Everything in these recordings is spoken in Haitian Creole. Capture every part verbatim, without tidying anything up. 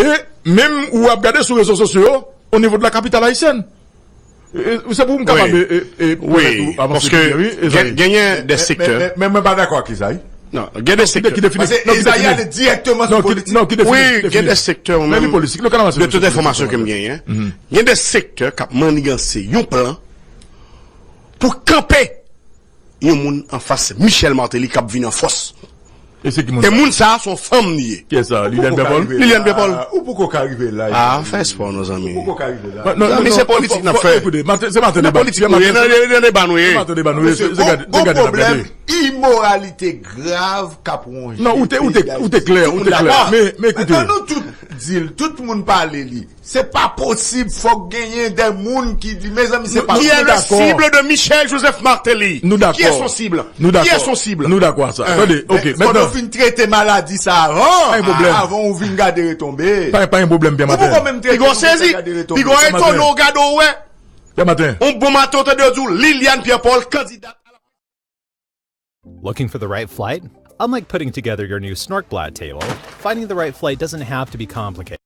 E menm ou ap gade sou rezo sosyo yo, o nivo de la kapital ayisyèn. E, e, se pou m kapab, e, e, e, pèmèt ou avanse pi byen, wi, e, gen, genyen de sektè. Men, men, men mwen pa dakò ak Izayi. Non, gen de sektè. Ki defini, paske Izayi ale dirèkteman sou politik. Non, ki defini, wi, gen de sektè, ou menm, de tout enfòmasyon ke m genyen, gen de sektè k ap manniganse yon plan pou kanpe yon moun anfas Michel Martelly k ap vin an fòs. E se ki moun sa? E moun sa a se yon fanm li ye. Kiyès sa? Liliane Pierre Paul? Liliane Pierre Paul. Ou poko ka rive la. Ah, fè espò non, zanmi. Ou poko ka rive la. Zanmi, se politik n ap fè. Ekoute, se maten deba. Nan politik nou ye, nan deba nou ye. Se maten deba nou ye. Se gade, se gade n ap gade. Imoralite grav k ap wonje peyi Dayiti. Non, ou te, ou te, ou te klè, ou te klè. Men, men ekoute. Ann nou tout di l, tout moun pale li. Se pa posib, fòk genyen de moun ki di, mezanmi, se pa... Qui est le cible de Michel Joseph Martelly? Nou dakò. Qui est son cible? Nou dakò. Qui est son cible? Nou dakò a sa. Tande, ok, men fò nou fin trete maladi sa avan, avan ou vin gade retonbe. Pa, pa gen pwoblèm, Pierre Martin. Ou poko menm trete, ou vin gade retonbe. Piga w etone w gade w wè. Pierre Martin. On bon maten, w tande yo di w Liliane Pierre Paul, kandida. Looking for the right flight? Unlike putting together your new Snorkblad table, finding the right flight doesn't have to be complicated.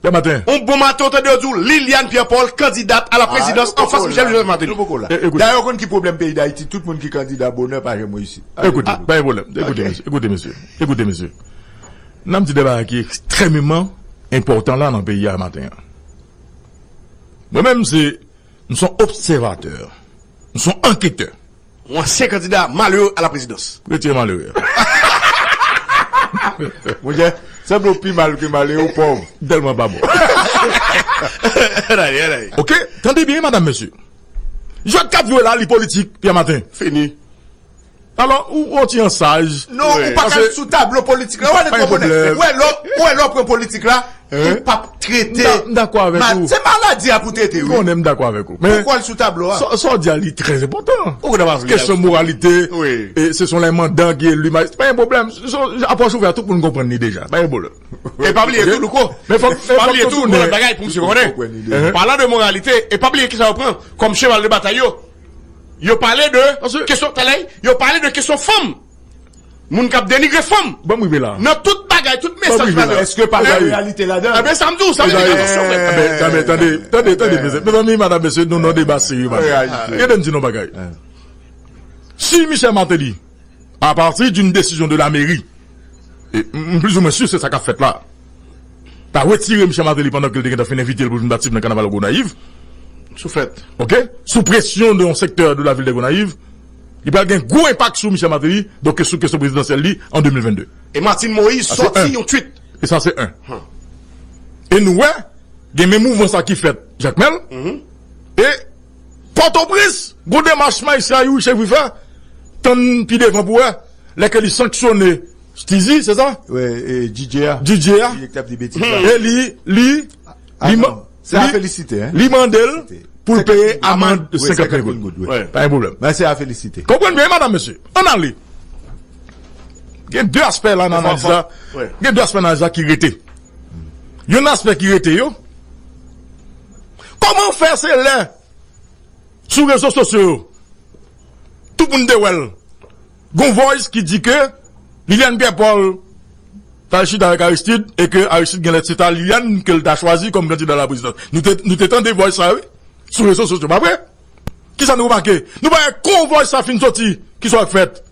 Pierre Martin. On bon maten, w tande yo di w Liliane Pierre Paul, candidate à la présidence en face Michel Joseph Martelly. Nou poko la. Dayè, ou konn ki pwoblèm peyi Dayiti? Tout moun ki kandida bonè pa janm reyisi. Ekoute, pa gen pwoblèm. Ekoute, mesye. Ekoute, mesye. Ekoute, mesye. N ap di de bagay ki ekstrèmeman enpòtan la nan peyi a maten an. Mwen menm, se M se yon obsèvatè. M se yon anketè. Yon ansyen kandida malere a la prezidans. Retire malere a. Monchè, sanble w pi mal ke malere, ou pòv. Tèlman pa bon. Ok, tande byen, madam, mesye. Jwèt k ap jwe la, li politik, Pierre Martin. Fini. Alò, ou, ou ti an saj. Non, ou pa ka sou tablo politik la. Ou wè lè w pran politik la, ou p ap trete. M dakò avèk ou. Se maladi a pou trete, wi. M konnen m dakò avèk ou. Men poukwa l sou tablo a? Sa w di a, li trè enpòtan. Kesyon moralite, e se son lè mandan ki eli, pa gen pwoblèm. Apwòch ou fè a, tout moun konprann li deja. Pa gen pwoblèm. E pa bliye tou, Louko. Men fòk, men fòk tou tounen. Bagay pou misye konnen. Palan de moralite, e pa bliye kisa yo pran kòm cheval de batay yo. Yo pale de kesyon, talè, yo pale de kesyon fanm. Moun k ap denigre fanm. Ban m rive la. Nan tout bagay, tout mesaj la. Èske pa gen reyalite ladan? Ebyen, sa m di w, sa m di w, atansyon, frè. Ebyen, tande, tande, tande, mezanmi, madam, mesye, nou nan deba serye, madam. Ede m di nou bagay. Si Michel Martelly, à partir d'une décision de la mairie, e m, m plizoumwen si se sa k ap fèt la, ta retire Michel Martelly pandan ke l te gentan fin envite l pou l vin patisipe nan kanaval Gonayiv. Sou fèt. Ok? Sou presyon de yon sektè de la vil de Gonayiv, li pral gen gwo enpak sou Michel Martelly, donk sou kesyon prezidansyèl li an de mil vennde. E Martine Moïse sòti yon tweet. E sa se en. E nou wè, gen menm mouvman sa ki fèt Jakmèl. E Pòtoprens, gwo demach majistra Youri Chevry fè, tann pi devan pou wè, lè ke li sanksyone Steezy, se sa? Wi, e, D J a. D J a. Direktè ap di betiz la. E li, li, li, se a felisite, hein? Li mande l pou l peye amann de senkant mil goud. Pa gen pwoblèm. Men se a felisite. Konprann byen, madam, mesye. Ann ale. Gen de aspè la nan analiz la. Gen de aspè nan analiz la ki rete. Yon aspè ki rete yo. Kòman fè se lè sou rezo sosyo yo, tout moun te wè l. Gon voice ki di ke Liliane Pierre Paul t al chita avèk Aristide e ke Aristide genlè se ta Liliane ke l ta chwazi kòm kandida la prezidans. Nou te, nou te tande voice sa, wi, sou rezo sosyo, pa vre? Kisa nou remake? Nou pa wè gon voice sa fin soti, kisa w fèt?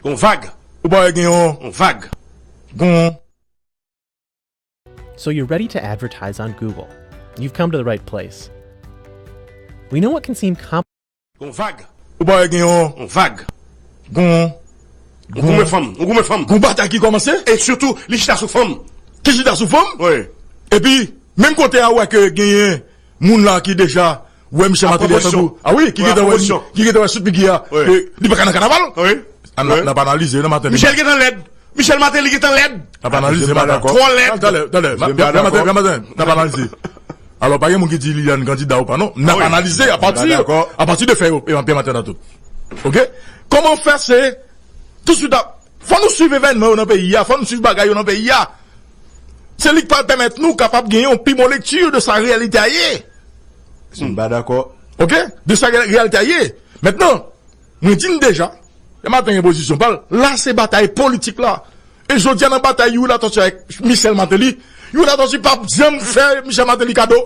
Gon vag. Ou pa wè gen yon vag. Gon So you're ready to advertise on Google. You've come to the right place. We know it can seem complicated. Gon vag. Ou pa wè gen yon vag. Gon, yon goumen fanm, yon goumen fanm. Gon batay ki kòmanse. E sitou, li chita sou fanm. Ki chita sou fanm? Wi. Epi, menm kote a, ou wè ke genyen moun la ki deja wè Michel Martelly ap tankou. A wi, ki gentan wè, ki gentan wè sou figi a, ke li pa ka nan kanaval. Wi. N ap analize nan maten. Michel gentan lèd. Michel Martelly gentan lèd. N ap analize maten. Twò lèd. Talè, talè, maten, maten, n ap analize. Alò, pa gen moun ki di Liliane kandida ou pa, non. N ap analize apati, apati de fè yo, e maten nan tout. Ok? Kòman fè se, touswit ap, fò nou swiv evènman yo nan peyi a, fò nou swiv bagay yo nan peyi a. Se li k pral pèmèt nou kapab gen yon pi bon lekti de sa reyalite a ye. Si m pa dakò. Ok? De sa reyalite a ye. Mentnan, mwen di n deja, e maten gen pozisyon pa l. La, se batay politik la. E jodi a, nan batay Youri Latortue avèk Michel Martelly, Youri Latortue p ap janm fè Michel Martelly kado.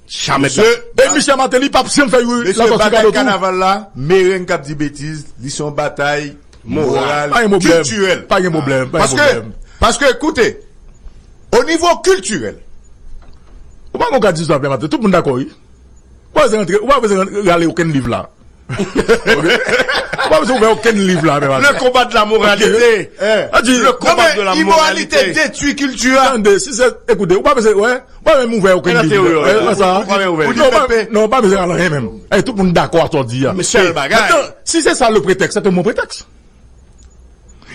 Jamè. Mesye, e Michel Martelly p ap janm fè Youri Latortue kado tou. Mesye, batay kanaval la, mereng k ap di betiz, li se yon batay moral, kiltirèl. Pa gen pwoblèm, pa gen pwoblèm, pa gen pwoblèm. Paske, paske, koute, o nivo kiltirèl. Ou pa konn ka di sa, Pè Maten, tout moun dakò, wi. Ou pa bezwen rantre, ou pa bezwen rale okenn liv la. Ok? Ou pa bezwen ouvè okenn liv la, Pè Maten. Le combat de la moralité. Ok. Eh. Sa di, le combat de la moralité. Non, men imoralite detwi kilti a. Tande, si se, ekoute, ou pa bezwen, wè, ou pa menm ouvè okenn liv. Ou pa menm ouvè. Non, ou pa bezwen al anyen menm. Eh, tout moun dakò ak sa w di a. Mesye, bagay. Maintenant, si c'est ça le prétexte, c'est un bon prétexte.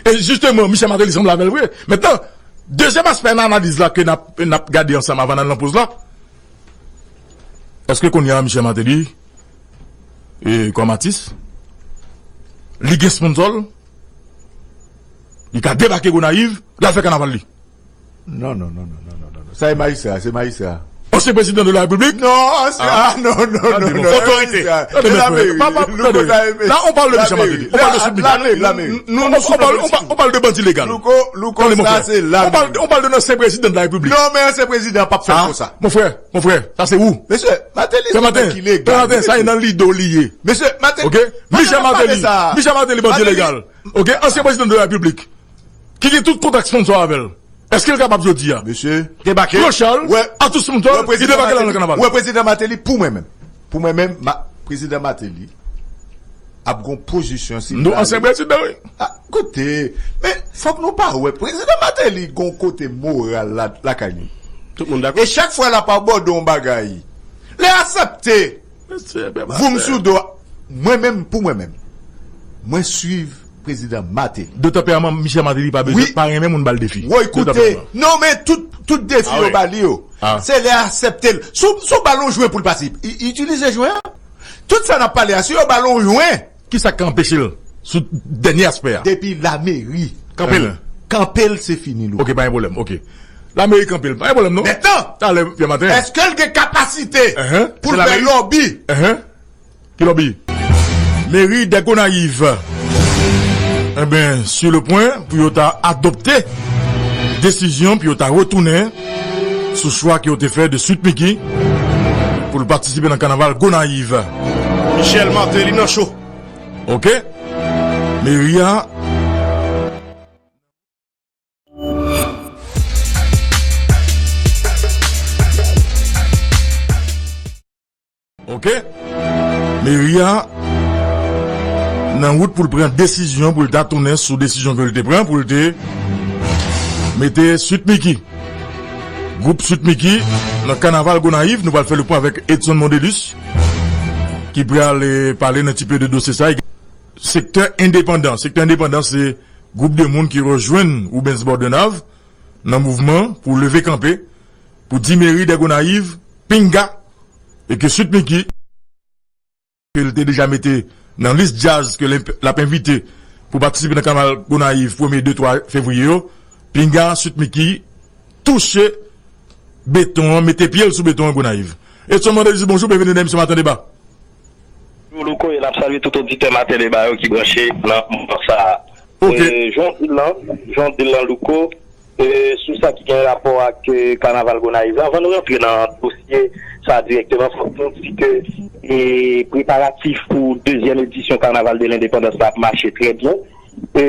E jisteman, Michel Martelly sanble avè l vre. Mentnan, dezyèm aspè nan analiz la ke n ap, n ap gade ansanm avan n al nan poz la, èske kounye a Michel Martelly, e, kòm atis, li gen sponsò l, li ka debake Gonayiv, l al fè kanaval li? Non, non, non, non, non, non, non. Sa e majistra, se majistra. Ansyen prezidan de la Repiblik? Non, ansyen, ah, non, non, non, non. Otorite. Tande, mesye. La, on parle de Michel Martelly. On parle de Sweet Micky. Nou, nou, on parle, on parle, on parle de bandi legal. Louko, Louko, sa se lameri. On parle, on parle de ansyen prezidan de la Repiblik. Non, men ansyen prezidan p ap fè konsa. Mon frè, mon frè, sa se ou. Mesye, Martelly se yon nèg ki legal. Pè Maten, sa e nan lide w li ye. Mesye, Martelly, Michel Martelly, Michel Martelly, bandi legal. Ok, ansyen prezidan de la Repiblik. Ki gen tout kontak sponsò avè l. Èske l kapab jodi a? Mesye. Debake. Claude Charles, wè, a tout sponsò, li debake la nan kanaval. Wè, prezidan Martelly, pou mwen menm. Pou mwen menm, ma-, prezidan Martelly ap gon pozisyon si. Nou ansyen prezidan, wi. Ah, koute, men fòk nou pa wè. Prezidan Martelly gon kote moral la, lakay li. Tout moun dakò. E chak fwa l ap abòde yon bagay, li aksepte. Voum sou do. Mwen menm, pou mwen menm, mwen swiv prezidan Martelly. De tanperaman, Michel Martelly pa bezwen, pa renmen moun ba l defi. Woy, koute. Non, men tout, tout defi yo ba li yo, se lè aksepte l. Si w, si w ba l yon jwen pou l pase, i, itilize jwen an. Tout sa n ap pale a, si yo ba l yon jwen. Kisa k ka anpeche l sou dènye aspè a? Depi lameri kanpe l. Kanpe l, se fini, Louko. Ok, pa gen pwoblèm, ok. Lameri kanpe l, pa gen pwoblèm, non. Mentnan, talè, Pè Maten, èske l gen kapasite pou l fè lòbi? Ki lòbi? Meri dè Gonayiv, enben, sur le point pou yo ta adopte desizyon, pou yo ta retounen sou chwa ke yo te fè de Sweet Micky pou l patisipe nan kanaval Gonayiv. Michel Martelly nan cho. Ok. Meri a. Ok. Meri a nan wout pou l pran desizyon, pou l ta tounen sou desizyon ke l te pran, pou l te mete Sweet Micky, gwoup Sweet Micky, nan kanaval Gonayiv. Nou pral fè le pwen avèk Edson Mondelus, ki pral, eh, pale nan ti pe de dosye sa. Sektè endepandan. Sektè endepandan, se gwoup de moun ki rejwenn Rubens Bordenave nan mouvman pou leve kanpe, pou di meri dè Gonayiv, pinga, e ke Sweet Micky, ke l te deja mete nan lis djaz ke l, l ap envite pou patisipe nan kanaval Gonayiv premye, de, twa fevriye yo, pinga Sweet Micky touche beton an, mete pye l sou beton an Gonayiv. Edson Mondelus, bonjou, byenveni nan emisyon Maten Deba. Bonjou, Louko, e n ap salye tout oditè Maten Deba yo ki branche nan moman sa a. Ok. E, jan w di l lan, jan w di l lan, Louko, e, sou sa ki gen rapò ak, e, kanaval Gonayiv la, anvan nou rantre nan dosye sa a dirèkteman, fòk nou di ke, e, preparatif pou dezyèm edisyon Kanaval de Lendepandans la ap mache trè byen. E,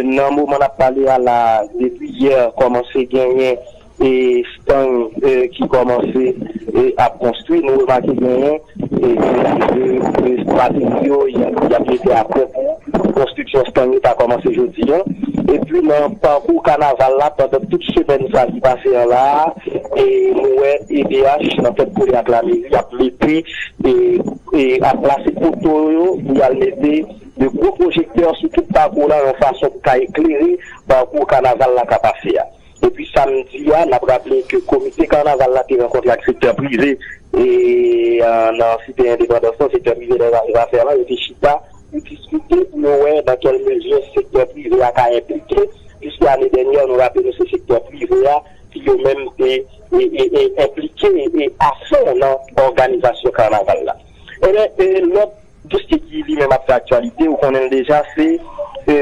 nan moman n ap pale a la, depi yè, kòmanse genyen, e, estang, e, ki kòmanse, e, ap konstwi. Nou remake genyen, e, de, de, de estrategi yo, y ap, y ap mete a pwen pou konstriksyon estang yo ta kòmanse jodi a. Epi nan pakou kanaval la, pandan tout semèn sa ki pase an la, e, nou wè E D H nan tèt kole ak lameri ap mete, e, e, ap plase poto yo pou y al mete de gwo pwojektè sou tout pakou la, yon fason pou ka eklere pakou kanaval la ka pase a. Epi samdi a, n ap raple ke komite kanaval la te rankontre ak sektè prive, e, a, nan Site Endepandans lan, sektè prive nan Zafè lan, yo te chita, yo diskite pou yo wè nan kèl mezi sektè prive a ka enplike, piske ane dènyè, nou raple nou se sektè prive a ki yo menm te, e, e, e, enplike, e, afon nan òganizasyon kanaval la. Ebyen, e, lòt dosye ki li menm ap fè aktyalite, ou konnen l deja, se, e,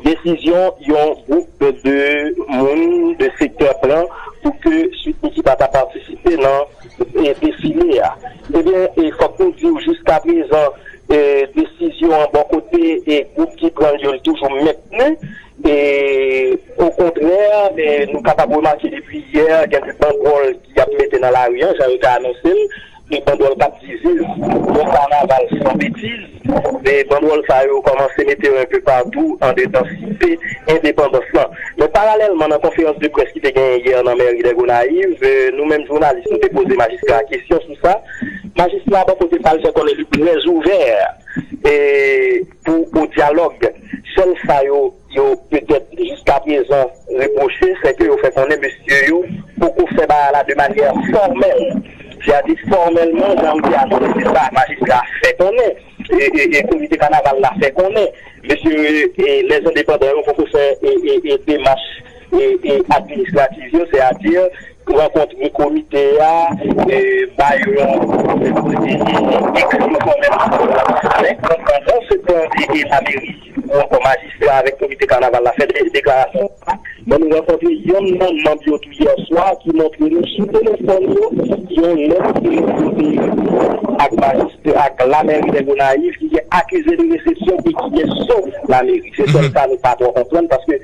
desizyon yon gwoup de moun de sektè pran pou ke Sweet Micky pa ta patisipe nan e, defile a. Ebyen, e fòk nou di w, jiska prezan, e, desizyon an bò kote e gwoup ki pran l yo, l toujou mentni. E, okontrè, e, nou kapab remake depi yè, gen de bandwòl ki ap mete nan lari an, jan yo te anonse l, de bandwòl k ap di viv yon kanaval san betiz. De bandwòl sa yo kòmanse mete yo enpe patou andedan Site Endepandans lan. Men paralèlman, nan konferans de près ki te genyen yè nan mèri dè Gonayiv, e, nou menm jounalis, nou te poze majistra a kesyon sou sa. Majistra a, bò kote pa l, fè konnen li trè ouvè e, pou o dyalòg. Sèl sa yo, yo petèt jiska prezan repwoche, se ke yo fè konnen mesye yo poko fè bagay la de manyè fòmèl. Sètadi fòmèlman, jan m te anonse, se sa majistra a fè konnen. E, e, e komite kanaval la fè konnen. Mesye, e, lèzendepandan yo poko fè, e, e, e demach, e, e administrativ yo, sètadi rankontre komite a, e, ba yo yon, e, e, e, e, ekri fòmèlman avèk konpandans, e, e, lameri ou ankò majistra avèk komite kanaval la fè de, deklarasyon sa. Men nou rankontre yonn nan manm yo tou yè swa ki montre nou sou telefòn yo yon lèt ke yo te ak majistra, ak lameri dè Gonayiv ki gen akize de resepsyon e ki gen so lameri. Se sèl sa nou pa twò konprann paske